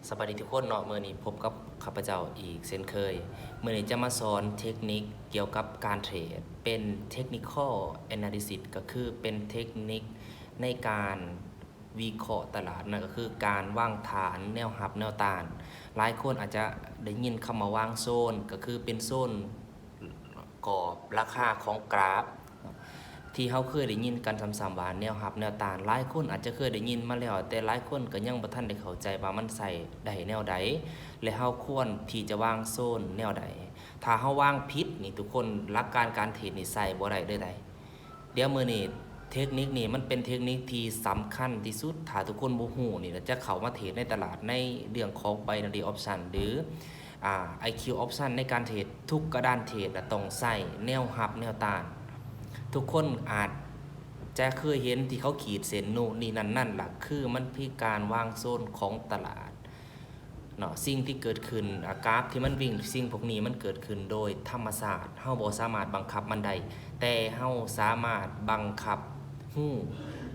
ສະບາຍດີທຸກຄົນເນາະ, ມື້ນີ້ພົບກັບຂ້າພະເຈົ້າອີກເຊັ່ນເຄີຍ. ມື້ນີ້ຈະມາສອນເທັກນິກກ່ຽວກັບການເທຣດ ເປັນ Technical Analysis ກໍຄືເປັນເທັກນິກໃນການວິເຄາະຕະຫຼາດ, ນັ້ນກໍຄືການວາງຖານແນວຮັບແນວຕ້ານ. ຫຼາຍຄົນອາດຈະໄດ້ຍິນຄຳວ່າວາງໂຊນ, ກໍຄືເປັນໂຊນກອບລາຄາຂອງກຣາຟ ທີ່ເຮົາເຄີຍໄດ້ຍິນກັນຊ້ຳໆວ່າແນວຮັບແນວຕ້ານ. ຫຼາຍຄົນອາດຈະເຄີຍໄດ້ຍິນມາແລ້ວ, ແຕ່ຫຼາຍຄົນກໍຍັງບໍ່ທັນໄດ້ເຂົ້າໃຈວ່າມັນໃຊ້ໄດ້ແນວໃດ ແລະ ເຮົາຄວນທີ່ຈະວາງໂຊນແນວໃດ. ຖ້າເຮົາວາງຜິດນີ້ ທຸກຄົນ, ຫຼັກການການເທຣດນີ້ໃຊ້ບໍ່ໄດ້ເລີຍໃດ. ດຽວມື້ນີ້ເທັກນິກນີ້ມັນເປັນເທັກນິກທີ່ສຳຄັນທີ່ສຸດ. ຖ້າທຸກຄົນບໍ່ຮູ້ນີ້ ແລ້ວຈະເຂົ້າມາເທຣດໃນຕະຫຼາດໃນເລື່ອງຂອງ Binary Option ຫຼື ອາ IQ Option ໃນການເທຣດ, ທຸກກະດານເທຣດລະຕ້ອງໃຊ້ແນວຮັບແນວຕ້ານ. ທຸກຄົນອາດຈະເຄີຍເຫັນທີ່ເຂົາຂີດເສັ້ນໂນ່ນນີ້ນັ້ນ, ນັ້ນລະຄືມັນຄືການວາງໂຊນຂອງຕະຫຼາດເນາະ. ສິ່ງທີ່ເກີດຂຶ້ນ, ອາ ກຣາຟທີ່ມັນວິ່ງ, ສິ່ງພວກນີ້ມັນເກີດຂຶ້ນໂດຍທຳມະຊາດ, ເຮົາບໍ່ສາມາດບັງຄັບມັນໄດ້, ແຕ່ເຮົາສາມາດບັງຄັບຮູ້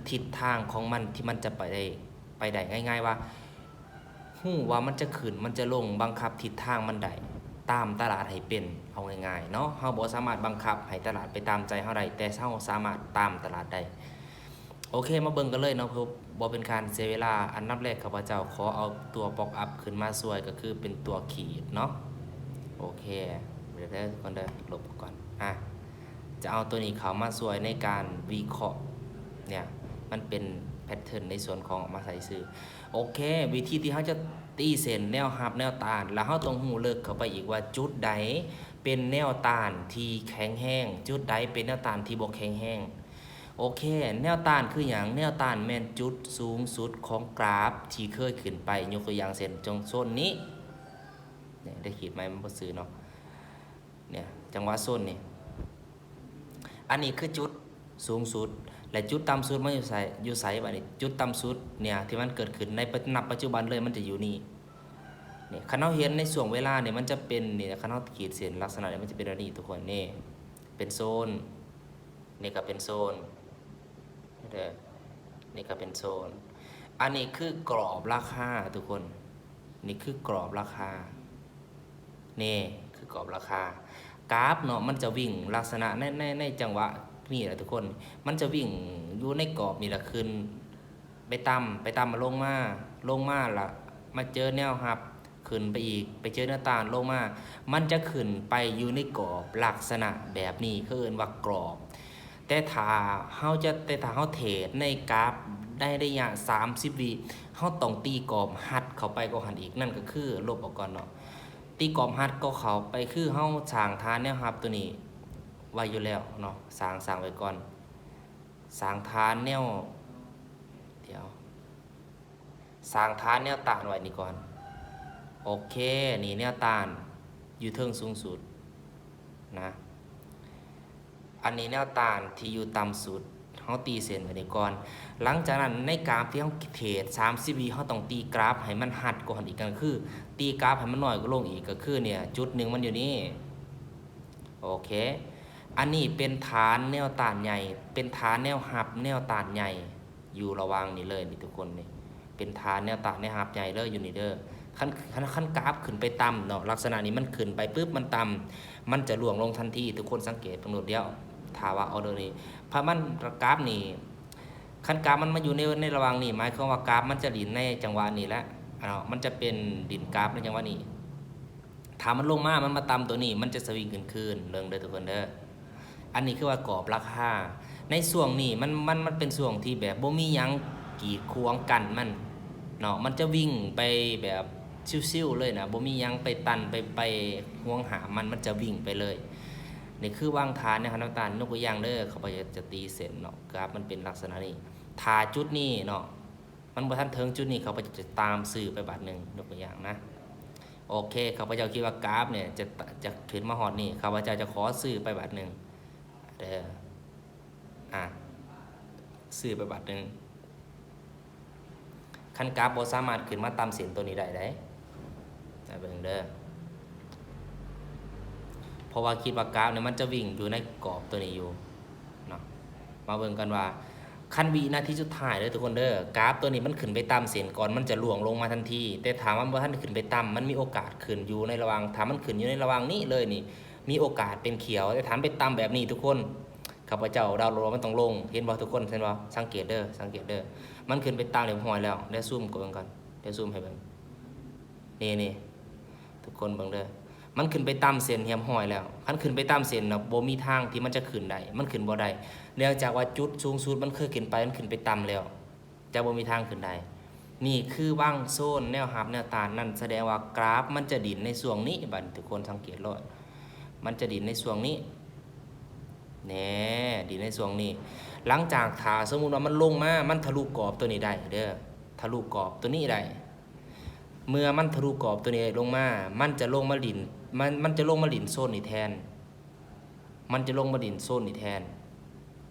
ທິດທາງຂອງມັນທີ່ມັນຈະໄປໄດ້, ໄປໄດ້. ງ່າຍໆວ່າ ຮູ້ວ່າມັນຈະຂຶ້ນ ມັນຈະລົງ, ບັງຄັບທິດທາງມັນໄດ້ ຕາມຕະຫຼາດໃຫ້ເປັນ. ເອົາງ່າຍໆເນາະ, ເຮົາບໍ່ສາມາດບັງຄັບໃຫ້ຕະຫຼາດໄປຕາມໃຈເຮົາໄດ້, ແຕ່ເຮົາສາມາດຕາມຕະຫຼາດໄດ້. ໂອເຄ, ມາເບິ່ງກັນເລີຍເນາະ, ເພື່ອບໍ່ເປັນການເສຍເວລາ. ອັນດັບແລກ ຂ້າພະເຈົ້າຂໍເອົາຕົວ Pop Up ຂຶ້ນມາຊ່ວຍ, ກໍຄືເປັນຕົວຂີດເນາະ. ໂອເຄ, ດຽວເດີ ກ່ອນເດີ, ລົບກ່ອນ. ອາ ຈະເອົາຕົວນີ້ເຂົ້າມາຊ່ວຍໃນການວິເຄາະເນຍ, ມັນເປັນ pattern ໃນສ່ວນຂອງເອົາມາໃສ່ຊື່. ໂອເຄ, ວິທີທີ່ເຮົາຈະຕີເສັ້ນແນວຮັບແນວຕ້ານ, ແລ້ວເຮົາຕ້ອງຮູ້ເລິກເຂົ້າໄປອີກວ່າຈຸດໃດເປັນແນວຕ້ານທີ່ແຂງແຮງ, ຈຸດໃດເປັນແນວຕ້ານທີ່ບໍ່ແຂງແຮງ. ໂອເຄ, ແນວຕ້ານຄືຫຍັງ? ແນວຕ້ານແມ່ນຈຸດສູງສຸດຂອງກຣາຟທີ່ເຄີຍຂຶ້ນໄປ. ຍົກຕົວຢ່າງເຊັ່ນ ຈົງໂຊນນີ້, ນີ້ ໄດ້ຂີດໃໝ່ ມັນບໍ່ຊື່ເນາະ. ເນຍ ຈັງຫວະໂຊນນີ້, ອັນນີ້ຄືຈຸດສູງສຸດ ແລະ ຈຸດຕ່ຳສຸດມັນຢູ່ໃສ, ຢູ່ໃສບາດນີ້? ຈຸດຕ່ຳສຸດເນຍ ທີ່ມັນເກີດຂຶ້ນໃນປັດ, ນັບປັດຈຸບັນເລີຍ ມັນຈະຢູ່ນີ້. ນີ້ ຄັນເຮົາເຫັນໃນຊ່ວງເວລານີ້ ມັນຈະເປັນນີ້, ຄັນເຮົາຂີດເສັ້ນລັກສະນະນີ້ ມັນຈະເປັນແບບນີ້ທຸກຄົນ. ນີ້ເປັນໂຊນ, ນີ້ກໍເປັນໂຊນເດີ, ນີ້ກໍເປັນໂຊນ. ອັນນີ້ຄືກອບລາຄາທຸກຄົນ, ນີ້ຄືກອບລາຄາ. ນີ້ຄືກອບລາຄາ. ກຣາຟເນາະ ມັນຈະວິ່ງລັກສະນະໃນ, ໃນ, ໃນຈັງຫວະນີ້ແຫຼະທຸກຄົນ, ມັນຈະວິ່ງຢູ່ໃນກອບນີ້ລະ, ຂຶ້ນໄປຕ່ຳ, ໄປຕ່ຳ ມາລົງມາ, ລົງມາລະມາເຈີແນວຮັບ, ຂຶ້ນໄປອີກ ໄປເຈີແນວຕ້ານ, ລົງມາ, ມັນຈະຂຶ້ນໄປຢູ່ໃນກອບລັກສະນະແບບນີ້, ເຂົາເອີ້ນວ່າກອບ. ແຕ່ຖ້າເຮົາຈະ, ແຕ່ຖ້າເຮົາເທຣດໃນກຣາຟໃນໄລຍະສາມສິບວິ, ເຮົາຕ້ອງຕີກອບຮັດເຂົ້າໄປກວ່າຫັ້ນອີກ, ນັ້ນກໍຄືລົບອອກກ່ອນເນາະ. ຕີກອບຮັດກໍເຂົ້າໄປ ຄືເຮົາສ້າງຖານແນວຮັບຕົວນີ້ໄວ້ຢູ່ແລ້ວເນາະ, ສ້າງ, ສ້າງໄວ້ກ່ອນ, ສ້າງຖານແນວ, ດຽວ, ສ້າງຖານແນວຕ້ານໄວ້ນີ້ກ່ອນ. ໂອເຄ, ນີ້ແນວຕ້ານຢູ່ເທິງສູງສຸດນະ. ອັນນີ້ແນວຕ້ານທີ່ຢູ່ຕ່ຳສຸດ, ເຮົາຕີເສັ້ນໄວ້ນີ້ກ່ອນ. ຫຼັງຈາກນັ້ນໃນການທີ່ເຮົາເທຣດສາມສິບວິ, ເຮົາຕ້ອງຕີກຣາຟໃຫ້ມັນຮັດກວ່າຫັ້ນອີກ, ກໍຄືຕີກຣາຟໃຫ້ມັນນ້ອຍກວ່າລົງອີກ, ກໍຄືເນຍ ຈຸດໜຶ່ງມັນຢູ່ນີ້. ໂອເຄ, ອັນນີ້ເປັນຖານແນວຕ້ານໃຫຍ່, ເປັນຖານແນວຮັບແນວຕ້ານໃຫຍ່. ຢູ່ລະຫວ່າງນີ້ເລີຍນີ້ທຸກຄົນ, ນີ້ເປັນຖານແນວຕ້ານແນວຮັບໃຫຍ່ເລີຍຢູ່ນີ້ເດີ. ຄັນ, ຄັນ, ຄັນກຣາຟຂຶ້ນໄປຕ່ຳເນາະ, ລັກສະນະນີ້ມັນຂຶ້ນໄປປຶບ ມັນຕ່ຳ, ມັນຈະລ່ວງລົງທັນທີ. ທຸກຄົນສັງເກດເບິ່ງໂລດ. ດຽວຖ້າວ່າອໍເດີນີ້ ຖ້າມັນ, ກຣາຟນີ້, ຄັນກຣາຟມັນມາຢູ່ໃນ, ໃນລະຫວ່າງນີ້ ໝາຍຄວາມວ່າກຣາຟມັນຈະຫຼິ້ນໃນຈັງຫວະນີ້ແຫຼະເນາະ, ມັນຈະເປັນຫຼິ້ນກຣາຟໃນຈັງຫວະນີ້. ຖ້າມັນລົງມາ ມັນມາຕ່ຳຕົວນີ້ ມັນຈະສະວິງຂຶ້ນຄືນ. ເບິ່ງເດີທຸກຄົນເດີ, ອັນນີ້ຄືວ່າກອບລາຄາ. ໃນຊ່ວງນີ້ມັນ, ມັນ, ມັນເປັນຊ່ວງທີ່ແບບບໍ່ມີຫຍັງກີດຂວາງກັ້ນມັນເນາະ, ມັນຈະວິ່ງໄປແບບຊິວໆເລີຍນະ, ບໍ່ມີຫຍັງໄປຕັນ, ໄປ, ໄປຫວງຫ້າມມັນ, ມັນຈະວິ່ງໄປເລີຍ. ນີ້ຄືວາງຖານໃນຂະນະຕ່າງ. ຍົກຕົວຢ່າງເດີ, ຂ້າພະເຈົ້າຈະຕີເສັ້ນເນາະ, ກຣາຟມັນເປັນລັກສະນະນີ້. ຖ້າຈຸດນີ້ເນາະ, ມັນບໍ່ທັນເຖິງຈຸດນີ້, ຂ້າພະເຈົ້າຈະຕາມຊື້ໄປບາດໜຶ່ງ, ຍົກຕົວຢ່າງນະ. ໂອເຄ, ຂ້າພະເຈົ້າຄິດວ່າກຣາຟເນຍ ຈະ, ຈະຂຶ້ນມາຮອດນີ້, ຂ້າພະເຈົ້າຈະຂໍຊື້ໄປບາດໜຶ່ງເດີ. ອາ, ຊື້ໄປບາດໜຶ່ງ. ຄັນກຣາຟບໍ່ສາມາດຂຶ້ນມາຕ່ຳເສັ້ນຕົວນີ້ໄດ້ເດ້, ມາເບິ່ງເດີ. ເພາະວ່າຄິດວ່າກຣາຟເນຍ ມັນຈະວິ່ງຢູ່ໃນກອບຕົວນີ້ຢູ່ເນາະ. ມາເບິ່ງກັນວ່າ ຂັ້ນວິນາທີສຸດທ້າຍເດີທຸກຄົນເດີ ກາຟຕົວນີ້ມັນຂຶ້ນໄປຕາມເສັ້ນກ່ອນ ມັນຈະລ່ວງລົງມາທັນທີ ແຕ່ຖ້າມັນບໍ່ທັນຂຶ້ນໄປຕາມ ມັນມີໂອກາດຂຶ້ນຢູ່ໃນລະຫວ່າງ ຖ້າມັນຂຶ້ນຢູ່ໃນລະຫວ່າງນີ້ເລີຍນີ້ ມີໂອກາດເປັນຂຽວ ແຕ່ຖ້າມັນໄປຕາມແບບນີ້ທຸກຄົນ ຂ້າພະເຈົ້າເດົາໂລດວ່າມັນຕ້ອງລົງ ເຫັນບໍ່ທຸກຄົນ ເຫັນບໍ່? ສັງເກດເດີ ສັງເກດເດີ ມັນຂຶ້ນໄປຕາມຮຽບຮ້ອຍແລ້ວ ດຽວຊູມກວ່າເບິ່ງກ່ອນ ດຽວຊູມໃຫ້ເບິ່ງ ນີ້ໆ ທຸກຄົນເບິ່ງເດີ ມັນຂຶ້ນໄປຕາມເສັ້ນຮຽບຮ້ອຍແລ້ວ ຄັນຂຶ້ນໄປຕາມເສັ້ນນະ ບໍ່ມີທາງທີ່ມັນຈະຂຶ້ນໄດ້ ມັນຂຶ້ນບໍ່ໄດ້ ເນື່ອງຈາກວ່າຈຸດສູງສຸດມັນເຄີຍຂຶ້ນໄປ ມັນຂຶ້ນໄປຕ່ຳແລ້ວ ຈະບໍ່ມີທາງຂຶ້ນໄດ້ ນີ້ຄືວາງໂຊນແນວຮັບແນວຕ້ານ ນັ້ນສະແດງວ່າກຣາຟມັນຈະດິນໃນຊ່ວງນີ້ ບັດນີ້ທຸກຄົນສັງເກດໂລດ ມັນຈະດິນໃນຊ່ວງນີ້ ແນ່ ດິນໃນຊ່ວງນີ້ ຫຼັງຈາກຖ້າສົມມຸດວ່າມັນລົງມາ ມັນທະລຸກອບຕົວນີ້ໄດ້ເດີ ທະລຸກອບຕົວນີ້ໄດ້ ເມື່ອມັນທະລຸກອບຕົວນີ້ລົງມາ ມັນຈະລົງມາຫຼິ້ນ ມັນ ມັນຈະລົງມາຫຼິ້ນໂຊນນີ້ແທນ ມັນຈະລົງມາຫຼິ້ນໂຊນນີ້ແທນ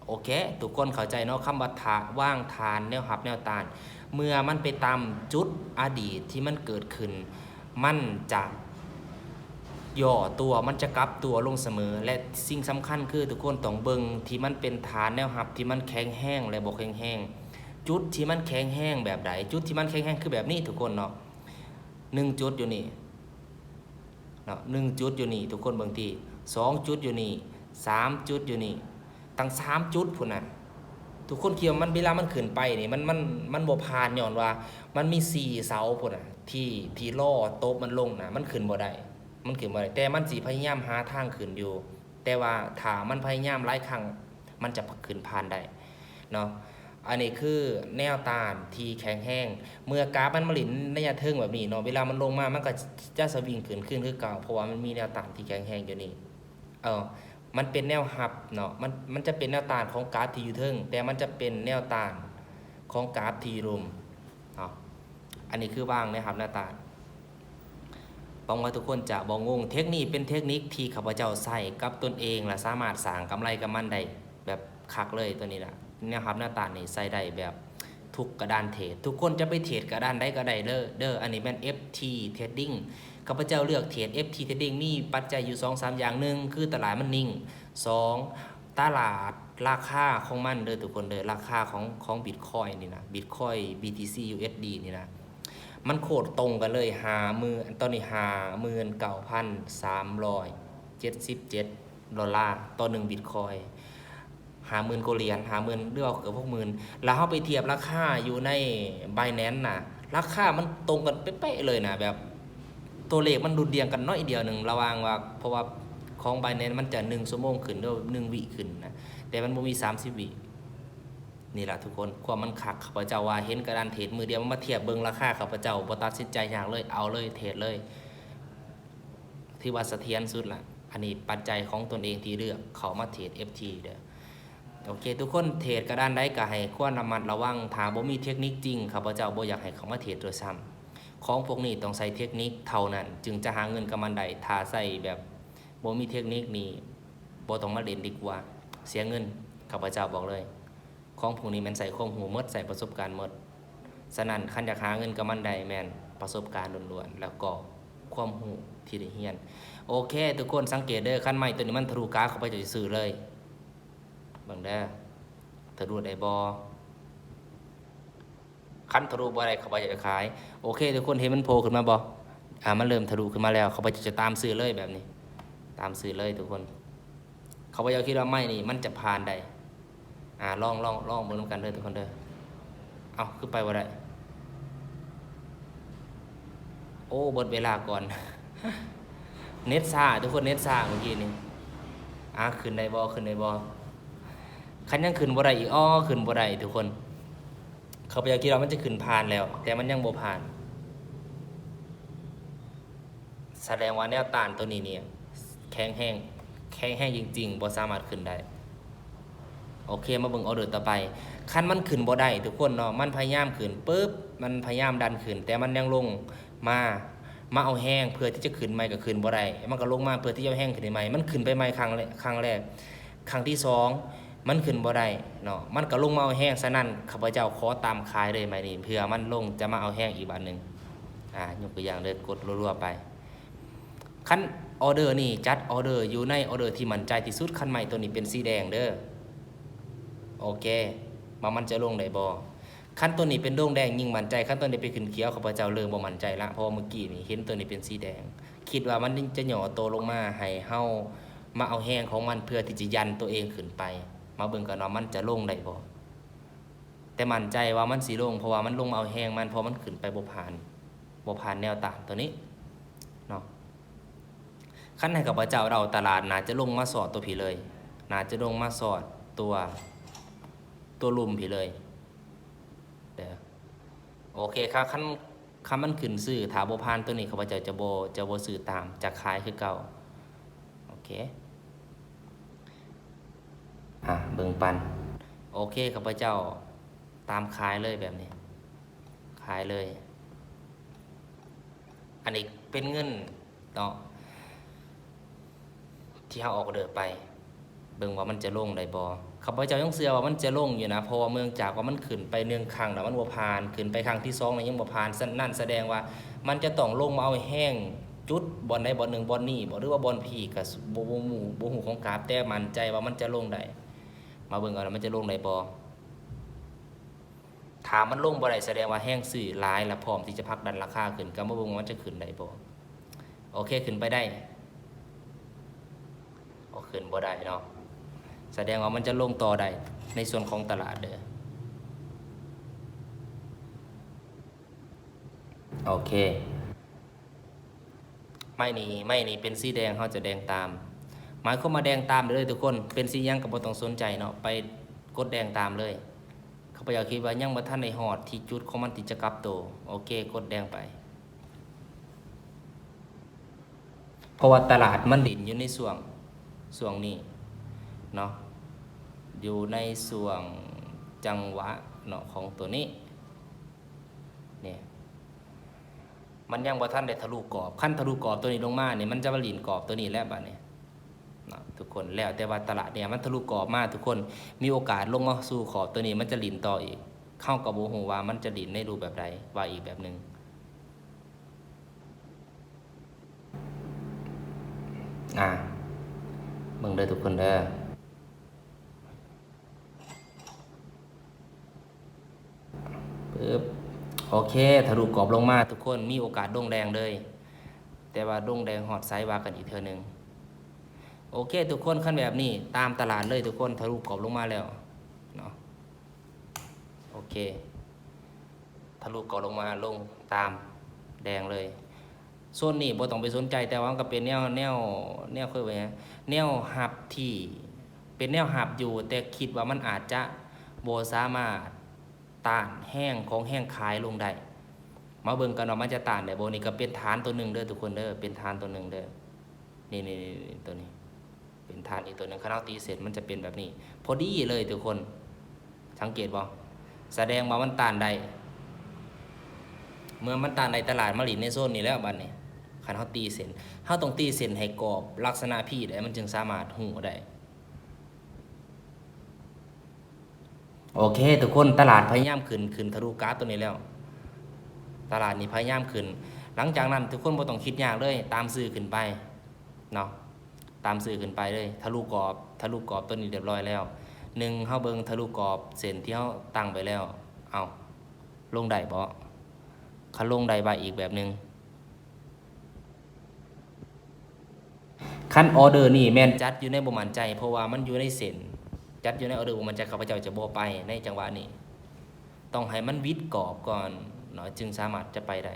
ໂອເຄ ທຸກຄົນເຂົ້າໃຈເນາະ ຄຳວ່າຖາ ວາງຖານແນວຮັບແນວຕ້ານ ເມື່ອມັນໄປຕາມຈຸດອະດີດທີ່ມັນເກີດຂຶ້ນ ມັນຈະຫຍໍ້ຕົວ ມັນຈະກັບຕົວລົງສະເໝີ ແລະ ສິ່ງສຳຄັນຄືທຸກຄົນຕ້ອງເບິ່ງທີ່ມັນເປັນຖານແນວຮັບທີ່ມັນແຂງແຮງ ແລະ ບໍ່ແຂງແຮງ ຈຸດທີ່ມັນແຂງແຮງແບບໃດ ຈຸດທີ່ມັນແຂງແຮງຄືແບບນີ້ທຸກຄົນເນາະ ໜຶ່ງຈຸດຢູ່ນີ້ເນາະ ໜຶ່ງຈຸດຢູ່ນີ້ ທຸກຄົນເບິ່ງຕິ ສອງຈຸດຢູ່ນີ້ ສາມຈຸດຢູ່ນີ້ ຕັ້ງສາມຈຸດພຸ້ນນະ ທຸກຄົນຄິດວ່າມັນ ເວລາມັນຂຶ້ນໄປນີ້ ມັນ ມັນ ມັນບໍ່ຜ່ານ ຍ້ອນວ່າມັນມີສີ່ເສົາພຸ້ນນະ ທີ່ ທີ່ລໍຕົບມັນລົງນະ ມັນຂຶ້ນບໍ່ໄດ້ ມັນຂຶ້ນບໍ່ໄດ້ ແຕ່ມັນຊິພະຍາຍາມຫາທາງຂຶ້ນຢູ່ ແຕ່ວ່າຖ້າມັນພະຍາຍາມຫຼາຍຄັ້ງ ມັນຈະຂຶ້ນຜ່ານໄດ້ເນາະ ອັນນີ້ຄືແນວຕ້ານທີ່ແຂງແຮງ ເມື່ອກາຟມັນມາຫຼິ້ນໄລຍະເທິງແບບນີ້ເນາະ ເວລາມັນລົງມາ ມັນກໍຈະສະວິງຂຶ້ນຄື ຄືເກົ່າ ເພາະວ່າມັນມີແນວຕ້ານທີ່ແຂງແຮງຢູ່ນີ້ ເອີ ມັນເປັນແນວຮັບເນາະ ມັນ ມັນຈະເປັນແນວຕ້ານຂອງກາຟທີ່ຢູ່ເທິງ ແຕ່ມັນຈະເປັນແນວຕ້ານຂອງກາຟທີ່ຢູ່ລຸ່ມເນາະ ອັນນີ້ຄືວາງແນວຮັບແນວຕ້ານ ຫວັງວ່າທຸກຄົນຈະບໍ່ງົງ ເທັກນີ້ເປັນເທັກນິກທີ່ຂ້າພະເຈົ້າໃຊ້ກັບຕົນເອງ ແລະ ສາມາດສ້າງກຳໄລກັບມັນໄດ້ແບບຄັກເລີຍ ຕົວນີ້ລະ ແນວຮັບແນວຕ້ານນີ້ໃຊ້ໄດ້ແບບທຸກກະດານເທຣດ ທຸກຄົນຈະໄປເທຣດກະດານໃດກໍໄດ້ເດີ ເດີ ອັນນີ້ແມ່ນ ເອັຟທີ Trading ຂ້າພະເຈົ້າເລືອກເທຣດ ເອັຟທີ Trading ມີປັດໄຈຢູ່ສອງສາມຢ່າງ ໜຶ່ງ ຄືຕະຫຼາດມັນນິ່ງ ສອງ ຕະຫຼາດ ລາຄາຂອງມັນເດີທຸກຄົນເດີ ລາຄາຂອງ ຂອງບິດຄອຍນີ້ນະ ບິດຄອຍ ບີທີຊີ ຢູເອັສດີ ນີ້ນະ ມັນໂຄດຕົງກັນເລີຍ ຫ້າໝື່ນ ຕອນນີ້ ຫ້າໝື່ນເກົ້າພັນສາມຮ້ອຍເຈັດສິບເຈັດໂດລາຕໍ່ໜຶ່ງບິດຄອຍ ຫ້າໝື່ນກວ່າຫຼຽນ ຫ້າໝື່ນ ຫຼືວ່າເກືອບຫົກໝື່ນ ແລ້ວເຮົາໄປທຽບລາຄາຢູ່ໃນ Binance ນະ ລາຄາມັນຕົງກັນເປະໆເລີຍນະ ແບບ ຕົວເລກມັນດຸ່ນດ່ຽງກັນໜ້ອຍດຽວໜຶ່ງ ລະຫວ່າງວ່າ ເພາະວ່າຂອງ Binance ມັນຈະໜຶ່ງຊົ່ວໂມງຂຶ້ນ ຫຼືໜຶ່ງວິຂຶ້ນນະ ແຕ່ມັນບໍ່ມີສາມສິບວິ ນີ້ລະທຸກຄົນ ຄວາມມັນຄັກ ຂ້າພະເຈົ້າວ່າເຫັນກະດານເທຣດມື້ດຽວ ມາທຽບເບິ່ງລາຄາ ຂ້າພະເຈົ້າບໍ່ຕັດສິນໃຈຍາກເລີຍ ເອົາເລີຍ ເທຣດເລີຍ ຖືວ່າສະຖຽນສຸດລະ ອັນນີ້ປັດໄຈຂອງຕົນເອງທີ່ເລືອກເຂົ້າມາເທຣດ ເອັຟທີ ເດີ. ໂອເຄ ທຸກຄົນເທຣດກະດານໃດກໍໃຫ້ຄວນລະມັດລະວັງ ຖ້າບໍ່ມີເທັກນິກຈິງ ຂ້າພະເຈົ້າບໍ່ຢາກໃຫ້ເຂົ້າມາເທຣດດ້ວຍຊ້ຳ. ຂອງພວກນີ້ຕ້ອງໃຊ້ເທັກນິກເທົ່ານັ້ນ ຈຶ່ງຈະຫາເງິນກັບມັນໄດ້. ຖ້າໃຊ້ແບບບໍ່ມີເທັກນິກນີ້ ບໍ່ຕ້ອງມາຫຼິ້ນດີກວ່າ ເສຍເງິນ ຂ້າພະເຈົ້າບອກເລີຍ. ຂອງພວກນີ້ແມ່ນໃຊ້ຄວາມຮູ້ໝົດ ໃຊ້ປະສົບການໝົດ. ສະນັ້ນ ຄັນຢາກຫາເງິນກັບມັນໄດ້ ແມ່ນປະສົບການລ້ວນໆ ແລ້ວກໍຄວາມຮູ້ທີ່ໄດ້ຮຽນ. ໂອເຄ ທຸກຄົນສັງເກດເດີ ຄັນໄມ້ຕົວນີ້ມັນທະລຸກາບ ຂ້າພະເຈົ້າຊິຊື້ເລີຍ. ເບິ່ງເດີ ທະລຸໄດ້ບໍ່? ຄັນທະລຸບໍ່ໄດ້ ຂ້າພະເຈົ້າຈະຂາຍ. ໂອເຄ ທຸກຄົນເຫັນມັນໂຜຂຶ້ນມາບໍ່? ອ່າ ມັນເລີ່ມທະລຸຂຶ້ນມາແລ້ວ ຂ້າພະເຈົ້າຈະຕາມຊື້ເລີຍແບບນີ້ ຕາມຊື້ເລີຍທຸກຄົນ. ຂ້າພະເຈົ້າຄິດວ່າໄມ້ນີ້ມັນຈະຜ່ານໄດ້. ອ່າ ລອງ ລອງ ລອງເບິ່ງນຳກັນເດີທຸກຄົນເດີ. ເອົ້າ ຄືໄປບໍ່ໄດ້? ໂອ້ ເບິດເວລາກ່ອນ. ເນັດຊ້າ ທຸກຄົນ ເນັດຊ້າເມື່ອກີ້ນີ້. ອ່າ ຂຶ້ນໄດ້ບໍ່? ຂຶ້ນໄດ້ບໍ່? ຄັນຍັງຂຶ້ນບໍ່ໄດ້ອີກ ອໍ ຂຶ້ນບໍ່ໄດ້ທຸກຄົນ. ຂ້າພະເຈົ້າຄິດວ່າມັນຈະຂຶ້ນຜ່ານແລ້ວ ແຕ່ມັນຍັງບໍ່ຜ່ານ. ສະແດງວ່າແນວຕ້ານຕົວນີ້ນີ້ແຂງແຮງ ແຂງແຮງຈິງໆ ບໍ່ສາມາດຂຶ້ນໄດ້. ໂອເຄ ມາເບິ່ງອໍເດີຕໍ່ໄປ. ຄັນມັນຂຶ້ນບໍ່ໄດ້ທຸກຄົນເນາະ ມັນພະຍາຍາມຂຶ້ນປຶບ ມັນພະຍາຍາມດັນຂຶ້ນ ແຕ່ມັນຍັງລົງມາ ມາເອົາແຮງເພື່ອທີ່ຈະຂຶ້ນໃໝ່ກໍຂຶ້ນບໍ່ໄດ້ ມັນກໍລົງມາເພື່ອທີ່ຈະເອົາແຮງຂຶ້ນໃໝ່ ມັນຂຶ້ນໄປໃໝ່ຄັ້ງແລກ ຄັ້ງແລກ ຄັ້ງທີສອງ ມັນຂຶ້ນບໍ່ໄດ້ເນາະ ມັນກໍລົງມາເອົາແຮງ. ສະນັ້ນ ຂ້າພະເຈົ້າຂໍຕາມຂາຍເລີຍໄມ້ນີ້ ເພື່ອມັນລົງຈະມາເອົາແຮງອີກບາດໜຶ່ງ. ອ່າ ຍົກຕົວຢ່າງເດີ ກົດລົວໆໄປ. ຄັນອໍເດີນີ້ ຈັດອໍເດີຢູ່ໃນອໍເດີທີ່ໝັ້ນໃຈທີ່ສຸດ. ຄັນໄມ້ຕົວນີ້ເປັນສີແດງເດີ ໂອເຄ ວ່າມັນຈະລົງໄດ້ບໍ່? ຄັນຕົວນີ້ເປັນດົງແດງ ຍິ່ງໝັ້ນໃຈ, ຄັນຕົວນີ້ເປັນຂຶ້ນຂຽວ ຂ້າພະເຈົ້າເລີ່ມບໍ່ໝັ້ນໃຈລະ, ເພາະວ່າເມື່ອກີ້ນີ້ເຫັນຕົວນີ້ເປັນສີແດງ, ຄິດວ່າມັນຈະຫຍໍ້ໂຕລົງມາໃຫ້ເຮົາມາເອົາແຮງຂອງມັນ ເພື່ອທີ່ຈະຢັນຕົວເອງຂຶ້ນໄປ. ມາເບິ່ງກັນວ່າມັນຈະລົງໄດ້ບໍ່? ແຕ່ໝັ້ນໃຈວ່າມັນຊິລົງ ເພາະວ່າມັນລົງມາເອົາແຮງມັນ, ເພາະມັນຂຶ້ນໄປບໍ່ຜ່ານ, ບໍ່ຜ່ານແນວຕ້ານຕົວນີ້ເນາະ. ຄັນໃຫ້ຂ້າພະເຈົ້າເດົາ, ຕະຫຼາດໜ້າຈະລົງມາຊອດຕົວພີ້ເລີຍ, ໜ້າຈະລົງມາຊອດຕົວ, ຕົວລຸ່ມພີ້ເລີຍເດີ. ໂອເຄ ຄັນ, ຄັນ, ຄັນມັນຂຶ້ນຊື້, ຖ້າບໍ່ຜ່ານຕົວນີ້ ຂ້າພະເຈົ້າຈະບໍ່, ຈະບໍ່ຊື້ຕາມ, ຈະຂາຍຄືເກົ່າ. ໂອເຄ ອາ ເບິ່ງປັນ. ໂອເຄ ຂ້າພະເຈົ້າຕາມຂາຍເລີຍແບບນີ້, ຂາຍເລີຍ. ອັນນີ້ເປັນເງິນເນາະ ທີ່ເຮົາອອກອໍເດີໄປ, ເບິ່ງວ່າມັນຈະລົງໄດ້ບໍ່. ຂ້າພະເຈົ້າຍັງເຊື່ອວ່າມັນຈະລົງຢູ່ນະ, ເພາະວ່າເນື່ອງຈາກວ່າມັນຂຶ້ນໄປໜຶ່ງຄັ້ງແລ້ວມັນບໍ່ຜ່ານ, ຂຶ້ນໄປຄັ້ງທີສອງແລ້ວຍັງບໍ່ຜ່ານ, ສະນັ້ນສະແດງວ່າມັນຈະຕ້ອງລົງມາເອົາແຮງຈຸດບ່ອນໃດບ່ອນໜຶ່ງ, ບ່ອນນີ້ບໍ ຫຼືວ່າບ່ອນພີ້ ກໍບໍ່, ບໍ່ຮູ້, ບໍ່ຮູ້ຂອງກາບ, ແຕ່ໝັ້ນໃຈວ່າມັນຈະລົງໄດ້. ມາເບິ່ງເອົາວ່າມັນຈະລົງໄດ້ບໍ່. ຖ້າມັນລົງບໍ່ໄດ້ ສະແດງວ່າແຮງຊື້ຫຼາຍ ແລະ ພ້ອມທີ່ຈະຜັກດັນລາຄາຂຶ້ນ, ກໍມາເບິ່ງວ່າມັນຈະຂຶ້ນໄດ້ບໍ່. ໂອເຄ ຂຶ້ນໄປໄດ້. ໂອ ຂຶ້ນບໍ່ໄດ້ເນາະ, ສະແດງວ່າມັນຈະລົງຕໍ່ໄດ້ໃນສ່ວນຂອງຕະຫຼາດເດີ. ໂອເຄ ໄມ້ນີ້, ໄມ້ນີ້ເປັນສີແດງ ເຮົາຈະແດງຕາມ, ໝາຍຄວາມວ່າແດງຕາມໄດ້ເລີຍທຸກຄົນ, ເປັນສີຫຍັງກໍບໍ່ຕ້ອງສົນໃຈເນາະ, ໄປກົດແດງຕາມເລີຍ. ຂ້າພະເຈົ້າຄິດວ່າຍັງບໍ່ທັນໄດ້ຮອດທີ່ຈຸດຂອງມັນທີ່ຈະກັບໂຕ. ໂອເຄ ກົດແດງໄປ. ເພາະວ່າຕະຫຼາດມັນຫຼິ້ນຢູ່ໃນຊ່ວງ, ຊ່ວງນີ້ເນາະ, ຢູ່ໃນຊ່ວງຈັງຫວະເນາະ ຂອງຕົວນີ້. ນີ້ ມັນຍັງບໍ່ທັນໄດ້ທະລຸກອບ, ຄັນທະລຸກອບຕົວນີ້ລົງມານີ້ ມັນຈະມາຫຼິ້ນກອບຕົວນີ້ແຫຼະບາດນີ້ເນາະທຸກຄົນ. ແລ້ວແຕ່ວ່າຕະຫຼາດນີ້ມັນທະລຸກອບມາ ທຸກຄົນ, ມີໂອກາດລົງມາສູ່ຂອບຕົວນີ້ ມັນຈະຫຼິ້ນຕໍ່ອີກ, ເຮົາກໍບໍ່ຮູ້ວ່າມັນຈະຫຼິ້ນໃນຮູບແບບໃດ, ວ່າອີກແບບໜຶ່ງ. ອາ ເບິ່ງເດີທຸກຄົນເດີ. ປຶບ ໂອເຄ ທະລຸກອບລົງມາທຸກຄົນ, ມີໂອກາດດົງແດງເລີຍ, ແຕ່ວ່າດົງແດງຮອດໃສວ່າກັນອີກເທື່ອໜຶ່ງ. ໂອເຄທຸກຄົນ, ຄັນແບບນີ້ຕາມຕະຫຼາດເລີຍທຸກຄົນ, ທະລຸກອບລົງມາແລ້ວເນາະ. ໂອເຄ ທະລຸກໍລົງມາ ລົງຕາມແດງເລີຍ. ໂຊນນີ້ບໍ່ຕ້ອງໄປສົນໃຈ, ແຕ່ວ່າມັນກໍເປັນແນວ, ແນວ, ແນວ, ເອີ້ນວ່າຫຍັງ, ແນວຮັບທີ່ເປັນແນວຮັບຢູ່, ແຕ່ຄິດວ່າມັນອາດຈະບໍ່ສາມາດຕ້ານແຮງຂອງແຮງຂາຍລົງໄດ້. ມາເບິ່ງກັນວ່າມັນຈະຕ້ານໄດ້ບໍ່. ນີ້ກໍເປັນຖານຕົວໜຶ່ງເດີທຸກຄົນເດີ, ເປັນຖານຕົວໜຶ່ງເດີ. ນີ້, ນີ້, ນີ້, ນີ້, ຕົວນີ້. ເປັນຖານອີກຕົວໜຶ່ງ, ຄັນເຮົາຕີເສັ້ນມັນຈະເປັນແບບນີ້ ພໍດີເລີຍທຸກຄົນ. ສັງເກດບໍ່? ສະແດງວ່າມັນຕ້ານໄດ້. ເມື່ອມັນຕ້ານໄດ້, ຕະຫຼາດມາຫຼິ້ນໃນໂຊນນີ້ແລ້ວບັດນີ້. ຄັນເຮົາຕີເສັ້ນ, ເຮົາຕ້ອງຕີເສັ້ນໃຫ້ກອບລັກສະນະພີ້ໄດ້, ມັນຈຶ່ງສາມາດຮູ້ໄດ້. ໂອເຄທຸກຄົນ, ຕະຫຼາດພະຍາຍາມຂຶ້ນ, ຂຶ້ນທະລຸກາບຕົວນີ້ແລ້ວ. ຕະຫຼາດນີ້ພະຍາຍາມຂຶ້ນ. ຫຼັງຈາກນັ້ນທຸກຄົນບໍ່ຕ້ອງຄິດຍາກເລີຍ, ຕາມຊື່ຂຶ້ນໄປເນາະ, ຕາມຊື່ຂຶ້ນໄປເລີຍ. ທະລຸກອບ, ທະລຸກອບຕົວນີ້ຮຽບຮ້ອຍແລ້ວ. ໜຶ່ງ ເຮົາເບິ່ງທະລຸກອບເສັ້ນທີ່ເຮົາຕັ້ງໄວ້ແລ້ວ. ເອົ້າ ລົງໄດ້ບໍ່? ຄັນລົງໄດ້ວ່າອີກແບບໜຶ່ງ. ຄັນອໍເດີນີ້ແມ່ນຈັດຢູ່ໃນບໍ່ໝັ້ນໃຈ, ເພາະວ່າມັນຢູ່ໃນເສັ້ນ, ຈັດຢູ່ໃນອໍເດີບໍ່ໝັ້ນໃຈ, ຂ້າພະເຈົ້າຈະບໍ່ໄປໃນຈັງຫວະນີ້. ຕ້ອງໃຫ້ມັນຫວິດກອບກ່ອນເນາະ, ຈຶ່ງສາມາດຈະໄປໄດ້.